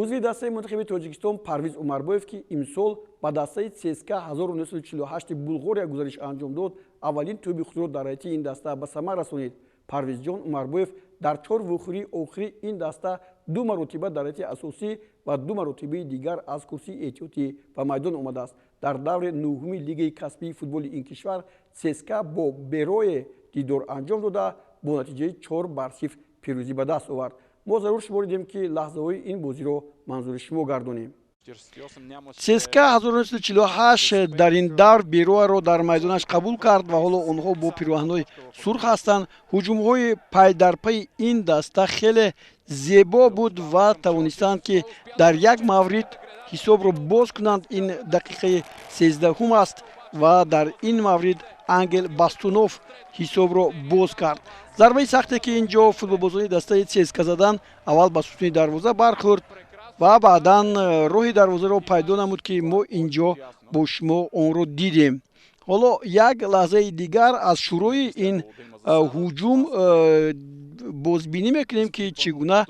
Узви дастаи мунтахаби Тоҷикистон Парвиз Умарбоев, ки имсол ба дастаи ЦСКА 1948 Булғория гузариш анҷом дод, аввалин тӯби худро дар ҳайати ин даста ба самар расонид. Парвизҷон Умарбоев дар чор вохӯрии охири ин даста ду маротиба дар ҳайати асосӣ ва ду маротибаи дигар аз курсии эҳтиётӣ ба майдон омадааст. Дар даври нуҳуми лигаи касбии футболи ин кишвар ЦСКА бо Берое дидор анҷом дода, бо натиҷаи 4-0 пирӯзӣ ба даст овард. Мо зарур шуморидем, ки лаҳзаҳои ин бозиро манзури шумо гардонем. ЦСКА 1948 дар ин давр Бероаро дар майдонаш қабул кард ва ҳоло онҳо бо пироҳанҳои сурх ҳастанд. Ҳуҷумҳои пайдарпайи ин даста хеле зебо буд ва тавонистанд, ки дар як маврид ҳисобро боз кунанд. Ин дақиқаи 13-ҳум аст ва дар ин маврид Ангел Бастунов ҳисобро боз кард. Зарбаи сахте, ки ин ҷо футболбозони дастаи ЦСКА задан, аввал ба сутуни дарвоза бархӯрд ва баъдан роҳи дарвозаро пайдо намуд, ки мо ин ҷо бо шумо онро дидем. Ҳоло як лаҳзаи дигар аз шурӯи ин ҳуҷум бозбинӣ мекунем, ки чӣ гуна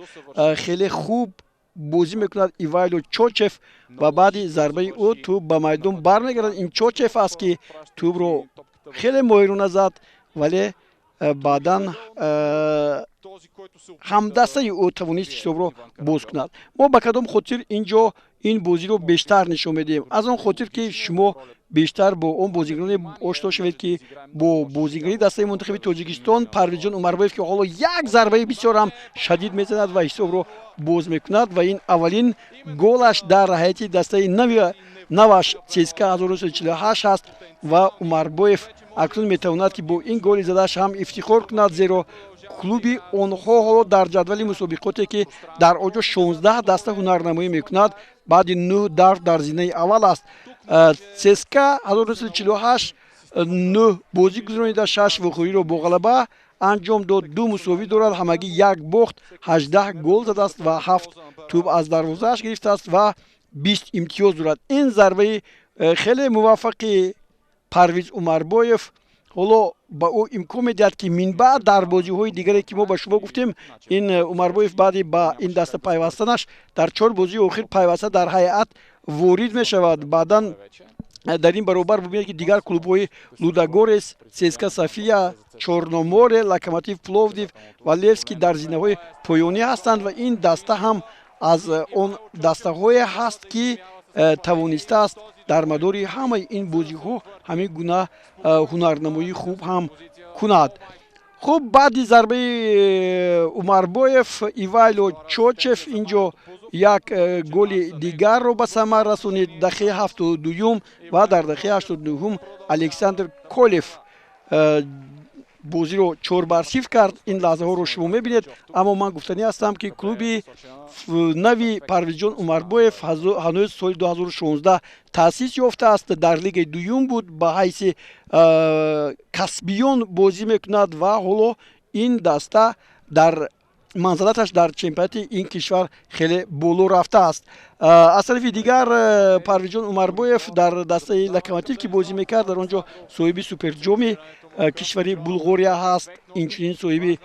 хеле хуб бозӣ мекунад Ивайло Чочев ва баъди зарбаи ӯ тӯб ба майдон бармегардад. Ин Чочев аст, ки тӯбро хеле моҳирона зад, вале баъдан ҳамдастаи ӯ тавонист ҳисобро боз кунад. Мо ба кадом хотир ин ҷо ин бозиро бештар нишон медиҳем? Аз он хотир, ки шумо бештар бо он бозигароне ошно шавед, ки бо бозигари дастаи мунтахаби Тоҷикистон Парвизҷон Умарбоев, ки ҳоло як зарбаи бисёр ҳам шадид мезанад ва ҳисобро боз мекунад ва ин аввалин голаш дар ҳайати дастаи наваш ЦСКА 1948 аст. Ва Умарбоев акнун метавонад, ки бо ин голи задааш ҳам ифтихор кунад, зеро клуби онҳо ҳоло дар ҷадвали мусобиқоте, ки дар он ҷо 16 даста ҳунарнамоӣ мекунад, баъди нӯҳ давр дар зинаи аввал аст. ЦСКА 1948 нӯҳ бозӣ гузаронида, шаш вохӯриро бо ғалаба анҷом дод, ду мусовӣ дорад, ҳамагӣ як бохт, 18 гол задааст ва ҳафт тӯб аз дарвозааш гирифтааст ва 20 имтиёз дорад. Ин зарбаи хеле муваффақи Парвиз Умарбоев ҳоло ба ӯ имкон медиҳад, ки минбаъд дар бозиҳои дигаре, ки мо ба шумо гуфтем, ин Умарбоев баъди ба ин даста пайвастанаш дар чор бозии охир пайваста дар ҳайат ворид мешавад. Баъдан дар ин баробар бубинед, ки дигар клубҳои Лудогорец, ЦСКА София, Чорноморе, Локомотив Пловдив ва Левски дар зинаҳои поёнӣ ҳастанд ва ин даста ҳам аз он дастаҳое ҳаст, ки тавонистааст дар мадори ҳамаи ин бозиҳо ҳамин гуна ҳунарнамоии хуб ҳам кунад. Хуб, баъди зарбаи Умарбоев Ивайло Чочев ин ҷо як голи дигарро ба самар расонид дақиқаи 72-юм ва дар дақиқаи 89-ҳум Александр Колев бозиро 4-0 кард. Ин лаҳзаҳоро шумо мебинед, аммо ман гуфтанӣ ҳастам, ки клуби нави Парвизҷон Умарбоев ҳанӯз соли 2016 таъсис ёфтааст, дар лигаи дуюм буд, ба ҳайси касбиён бозӣ мекунад ва ҳоло ин даста дар манзалаташ дар чемпионати ин кишвар хеле боло рафтааст. Аз тарафи дигар, Парвизҷон Умарбоев дар дастаи Локомотив, ки бозӣ мекард, дар он ҷо соҳиби суперҷоми кишвари Булғория ҳаст, инчунин соҳиби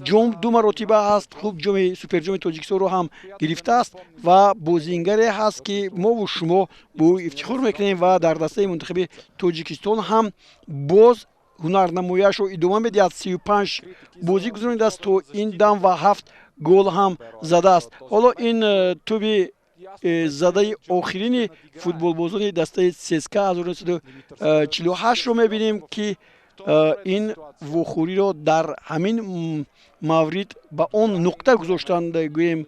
ҷом ду маротиба ҳаст. Хуб, ҷоми суперҷоми Тоҷикистонро ҳам гирифтааст ва бозингаре ҳаст, ки мову шумо бо ӯ ифтихор мекунем ва дар дастаи мунтахаби Тоҷикистон ҳам боз ҳунарнамояшро идома медиҳад. 35 бозӣ гузаронидааст то ин дам ва ҳафт гол ҳам задааст. Ҳоло ин тӯби задаи охирини футболбозони дастаи ЦСКА 1948-ро мебинем, ки ин вохӯриро дар ҳамин маврид ба он нуқта гузоштанд, гӯем,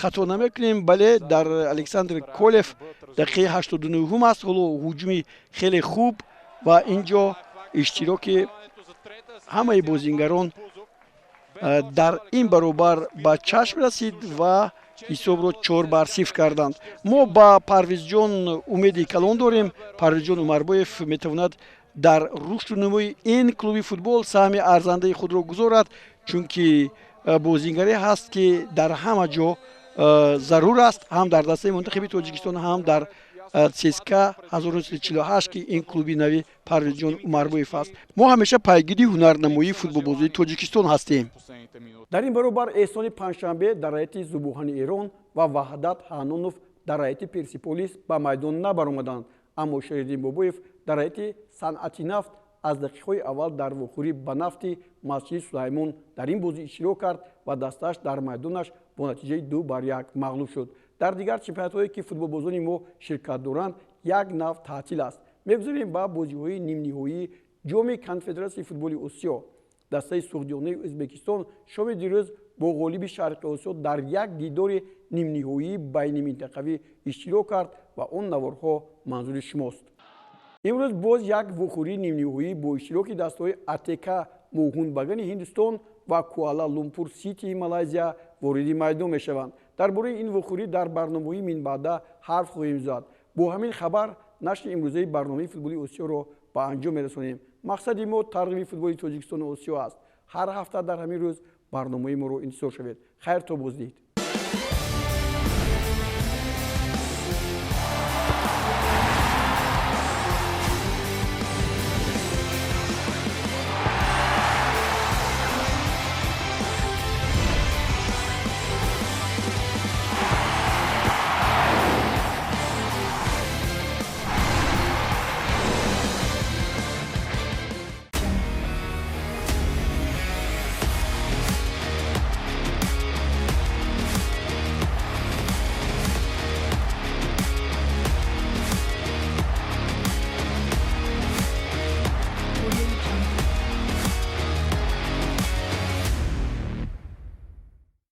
хато намекунем. Бале, дар Александр Колев дақиқаи 89-ҳум аст. Ҳоло ҳуҷуми хеле хуб ва ин ҷо иштироки ҳамаи бозингарон дар ин баробар ба чашм расид ва ҳисобро 4-0 карданд. Мо ба Парвизҷон умеди калон дорем. Парвизҷон Умарбоев метавонад дар рушду нумӯи ин клуби футбол саҳми арзандаи худро гузорад, чунки бозингаре ҳаст, ки дар ҳама ҷо зарур аст, ҳам дар дастаи мунтахаби Тоҷикистон, ҳам дар ЦСКА 1948, ки ин клуби нави Парвизҷон Умарбоев аст. Мо ҳамеша пайгири ҳунарнамоии футболбозии Тоҷикистон ҳастем. Дар ин баробар, Эҳсони Панҷшанбе дар ҳайати Зӯбоҳани Эрон ва Ваҳдат Ҳанонов дар ҳайати Персиполис ба майдон набаромаданд, аммо Шериддин Бобоев дар ҳайати Санъати Нафт аз дақиқаҳои аввал дар вохӯрӣ ба Нафти Масҷиди Сулаймон дар ин бозӣ иштирок кард ва дастааш дар майдонаш бо натиҷаи 2-1 мағлуб шуд. Дар дигар чемпионатҳое, ки футболбозони мо ширкат доранд, як нав таътил аст. Мегузарем ба бозиҳои нимниҳоии Ҷоми Конфедератсияи футболи Осиё. Дастаи Суғдиёнаи Ӯзбекистон шоми дирӯз бо ғолиби Шарқи Осиё дар як дидори нимниҳоии байниминтақавӣ иштирок кард ва он наворҳо манзури шумост. Имрӯз боз як вохӯрии нимниҳоӣ бо иштироки дастаҳои АТК Моҳунбагани Ҳиндустон ва Куала Лумпур Ситии Малайзия вориди майдон мешаванд. Дар бораи ин вохӯрӣ дар барномаҳои минбаъда ҳарф хоҳем зад. Бо ҳамин хабар нашри имрӯзаи барномаи футболи Осиёро ба анҷом мерасонем. Мақсади мо тарғиби футболи Тоҷикистону Осиё аст. Ҳар ҳафта дар ҳамин рӯз барномаи моро интизор шавед. Хайр, то боздид.